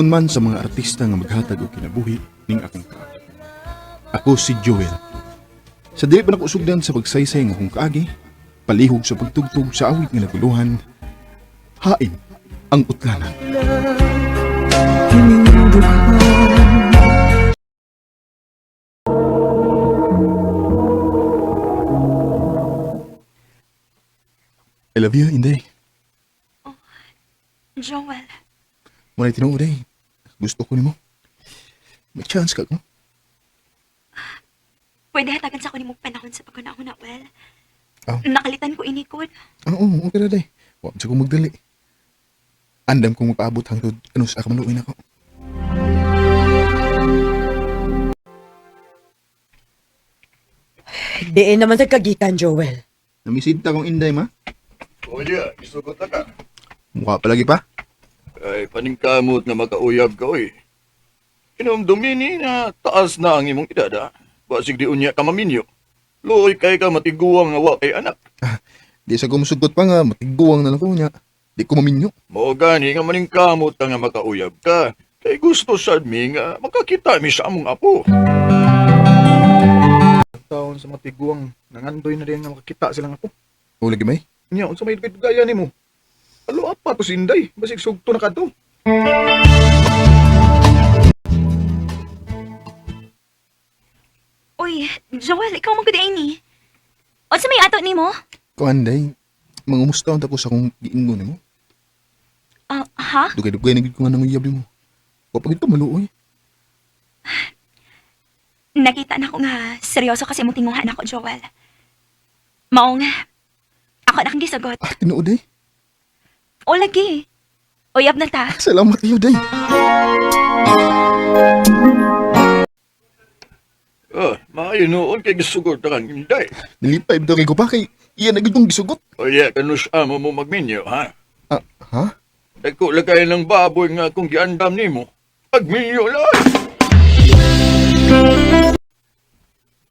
Bisan man sa mga artista nga maghatag og kinabuhi ning akong kaagi. Ako si Joel. Sa dili pa nako sugdan sa pagsaysay nga akong kaagi, palihog sa pagtugtog sa awit nga naguluhan, hain ang utlanan. I love you, Inday. Joel, Muna tinuod eh. Gusto ko nimo. May chance ka ko. pwede hatagan sa ko nimong panahon sa pagkuna-una, well. Oh. Nakalitan ko inikod. Ah, oo, okay na day. Wa man sa kong magdali. Andam kong magpaabot hangtod ano sa kamaluin ako. Diin naman sa kagikan, Joel. Namisinta kong Inday, ma. O diya, isugot na ka. Mukha palagi pa. Ay, paningkamot nga makauyab ka, oy. Inomdumi ni na taas na ang imong edad, ha? Basig di unya ka maminyo. Luoy kay ka matiguang nga wa kay anak. Di sa kumusugot pa nga, matiguang na lang ko niya. Di ko maminyo. Mao gani nga maningkamot ka nga makauyab ka. Kay gusto sad mi nga makakita mi sa among apo. Taon sa mga tiguang nangandoy na rin nga makakita silang apo. O lagi may. Nya unsa may gaya nimo? Alo apa to sinday, basig sugto na kadto. Uy, Joel, ikaw man gud ni. Unsa may ato nimo? Kuan day, mangumusta unta ko sa akong giingon nimo. Ah, ha? Dugay-dugay na gid ko nga nanguyab nimo. Wa pa gid ka maluoy. Nakita na ko nga seryoso kasi imong tinguhan ako, Joel. Maong ako na kang gisagot. Ah, tinuod day. O lagi. Uyab na ta. Salamat kayo day. Ah, maayo noon kay gisugot na kang inday. Nilipay daw kay ko pa kay iya na gid kong gisugot. O diya, kanus amo mo magminyo, ha? Ah, ha? Dagko lagay ng baboy nga kung giandam nimo. Agminyo lang.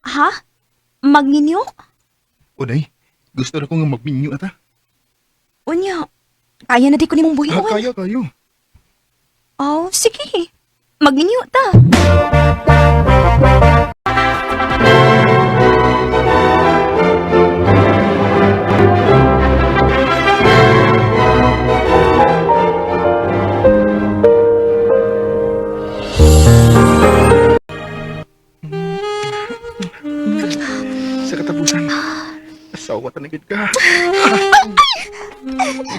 Ha? Magninyo? O day, gusto na ko nga magminyo ata. Unya. Kaya na di ko nimong Ah, buhion. kayo, kayo. Oh, sige. Magninyo ta. Sa katapusan, asawa ta na gid ka.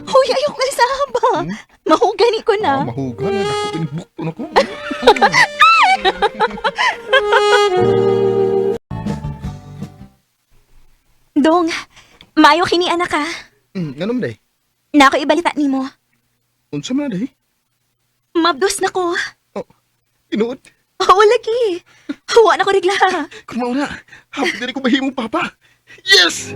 Hoy, ayoko nga sa haba. Mahugani ko na. Ah, mahuga na. Ako tinibukto na ko. Dong, maayo kini anak ka. Ganun day. Na ako ibalita nimo. Unsa man na day? Mabdos na ko. Oh, tinuod. Oo, lagi. Hawa na ko regla. Kung mauna, hapit na rin ko mahimong papa. Yes!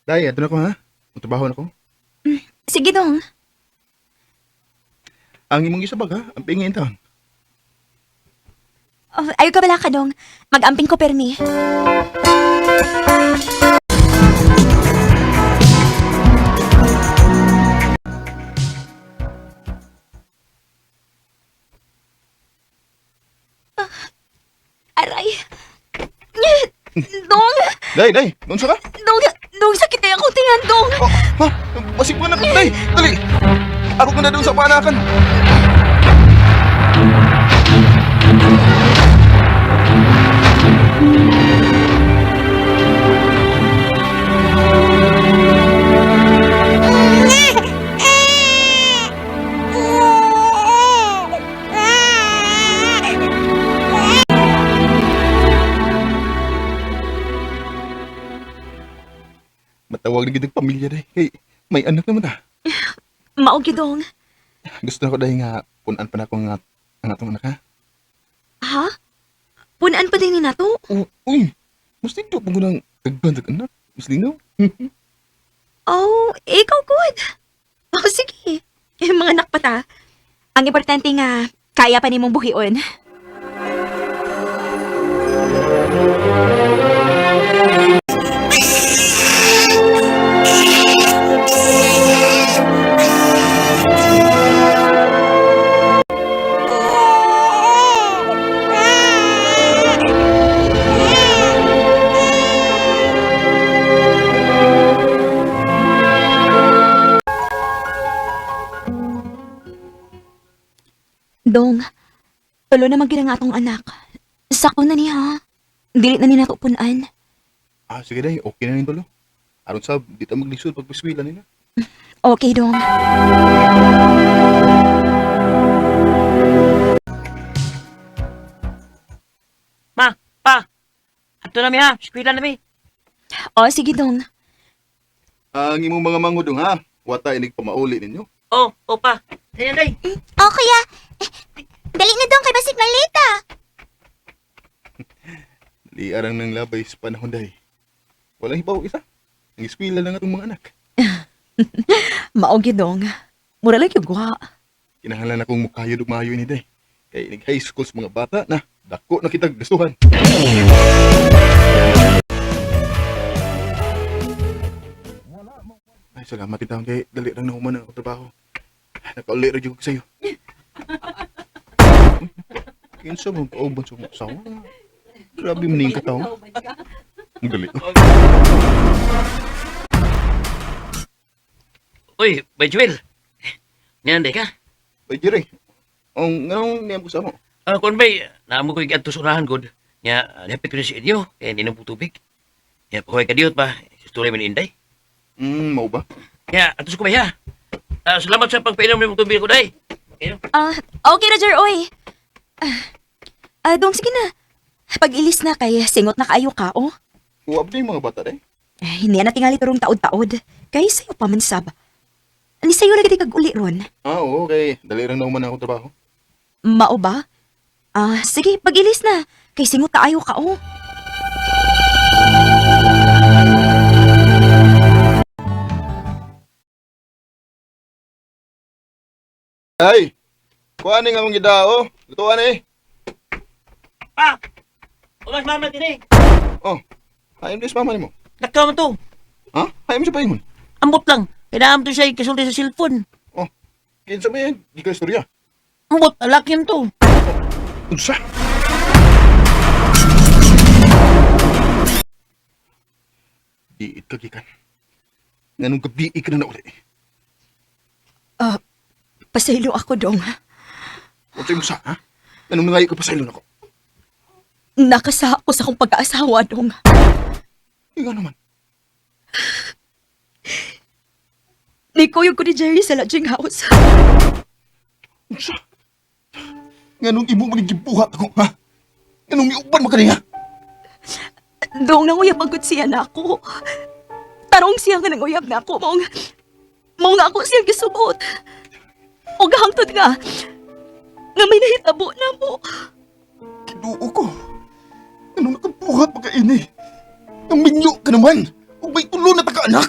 Day, ato na ko ha. Magtrabaho na ko. Sige, Dong. Ang imong gisabag ha, ang pingin taon. Oh, ayaw ka bala ka, Dong. Mag-amping ko permi. Ah, aray. Dong! Day, day, unsa ka? Dong! Dong, sakit na akong tingan, Dong! Oh, ha? Basig mo na ko, day. Dali. Ako ka na doon sa panakan. Matawag na gid ang pamilya day. Kay may anak naman ta. Maog yun, Dong. Gusto na ko dahil nga punan pa na ako nga ang atong anak ha. Ha? Punaan pa din ni nato? Oh, uy, mas dito pa ko ng daghan dag anak. Mas linaw. Oh, ikaw good. Oh, sige. Yung mga anak pa ta. Ang importante nga, kaya pa nimong buhion. Dong, tulo na gyud ang atong anak. Sakto na niya. Dili na ni nato punan. Ah, sige day, okay na rin tulo. Aron sab, di ta maglisod pag paskwela nila. Okay, Dong. Ma, pa, ato na mi ha, eskwela na mi. O, sige, Dong. Ang imong mga manghudong ha, wata inig pamauli ninyo. Oh, oh pa. Ayan day. Oh, kuya. Eh, dali na dong kay basig malita. Liarang ng labay sa panahon day. Walang hibaw isa. Ang eskwela lang atong mga anak. Mao gyud, Dong. Mura lang yung guha. Kinahanglan akong mukayod ug maayo ini day. Kay inig high school sa mga bata na dako na kitag gastuhan. Ay, salamat itaon kay dali lang na human ang akong trabaho. Nakauli ra jud ko sa iyo. Kinsa mo kauban sa akong asawa? Grabe man ning katawa. Ang dali. Uy, Bay Joel. Niyan day ka. Ay, Jerry. Ang nganong niyam ko sa mo? Ah, kun bay, naamo ko igadto sa unahan gud. Nya, nihapit ko na sa inyo, kay hindi po tubig. Nya, pahuway ka diyot pa. Istorya man inday. Mao ba? Nya, ato sa kumay ha. Ah, salamat sa pagpainom ng tubig ko day. Inom. Ah, okay, Roger, oy. Ah, Dong, sige na. Pag-ilis na kay singot na kaayo ka, oh. Uwab na yung mga bata day. Eh, hindi na tingali turong taod-taod. Kay sayo pa man sab. Ani sayo lagi kag uli ron. Ah, oo, kay dali lang na human ang akong trabaho. Mao ba? Ah, sige, pag-ilis na. Kay singot kaayo ka, oh. Ay! Kuha ni nga mong gidao. Lutuan eh. Pa! Umas mama din eh. Oh, hayom dis mama nimo. Nakaw man to. Ha? Hayom siya paingon. Ambot lang. Kailangan to siya ikasulti sa cellphone. Oh, kinsa ba yan? Di ka istorya. Ambot, alakin to. Unsa? Diit ka gikan. Nganong gabi ka na nauli. Pasaylo ako, Dong. Unsa mo sa, ha? Nganong nangayo ka pasaylo nako? Nakasa ako sa akong pag-aasawa, Dong. Ikaw naman. Nikuyog ko ni Jerry sa lodging house. Unsa? Nganong imo man gibuhat ako, ha? Nganong miuban man kaniya? Dong, nanguyab ang gud siya na ako. Tarong siya nga nanguyab na ako. Maong, maong nga ako siyang gisubot. O gahangtod nga, nga may nahitabo na mo. Kinuo ko. Anong nakabuhat pa ka ini? Naminyo ka naman. Ug may tulo na ta ka anak.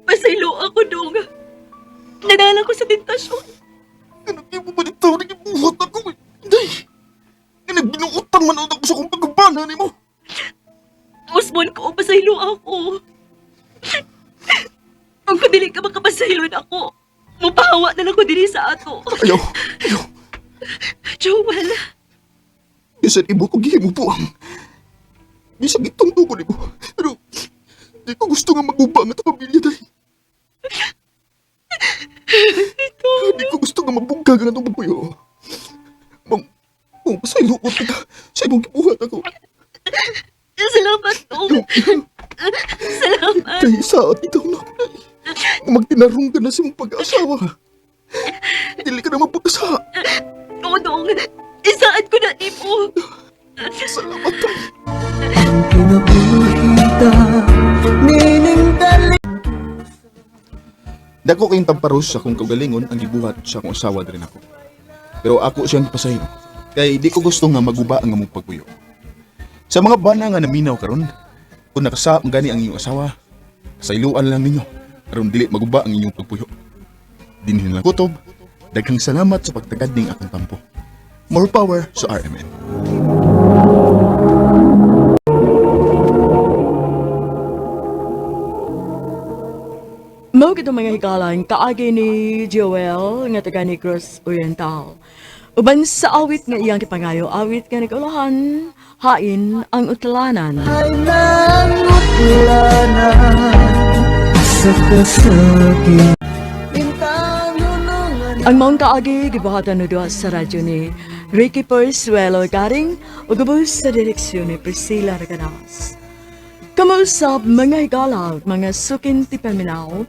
Pasaylo ako, Dong. Nadala ko sa tentasyon. Anong imo ba dito? Nagibuhat ako. Hindi. Nga nagbinuutan man ako sa akong pagbana nimo. Usbon ko, pasaylo ako. Kung kadili ka makapasaylon ako, mupahawa na lang ko diri sa ato. Ayaw. Ayaw. Joel, Bisan imo ko gihimo po ang. Bisan gitungto ko nimo. Pero di ko gusto nga maguba ang atong pamilya day. Di ko gusto nga mabugkag ang atong pagpuyo. Mang, mang pasaylo ko ta sa imong gibuhat ako. salamat, Dong. Salamat. Kay sa itaw na ako day. Magtinarong ka na sa imong pag-asawa. Dili ka na magpagkasa. Oo, Dong. Isaad ko na nimo. Salamat tay. Dako kayong tamparos sa akong kaugalingon ang gibuhat sa akong asawa diri nako. Pero ako siyang gipasaylo. Kay di ko gusto nga maguba ang among pagpuyo. Sa mga bana nga naminaw karon, kung nakasa ang gani ang inyong asawa, pasayloan lang ninyo aron dili maguba ang inyong pagpuyo. Dinhin lang kutob, daghang salamat sa pagtagad ning akong tampo. More power sa RMN. Mao gid ang mga higalan kaagi ni Joel nga taga Negros Oriental. Uban sa awit nga iyang gipangayo, awit nga nagulahan, hain ang utlanan. Ang maong kaagi gibuhatan no duha sa radyo ni Ricky Persuelo Garing ug ubos sa direksyon ni Priscilla Reganas. Kamausap mga higala, mga sukin ti paminaw.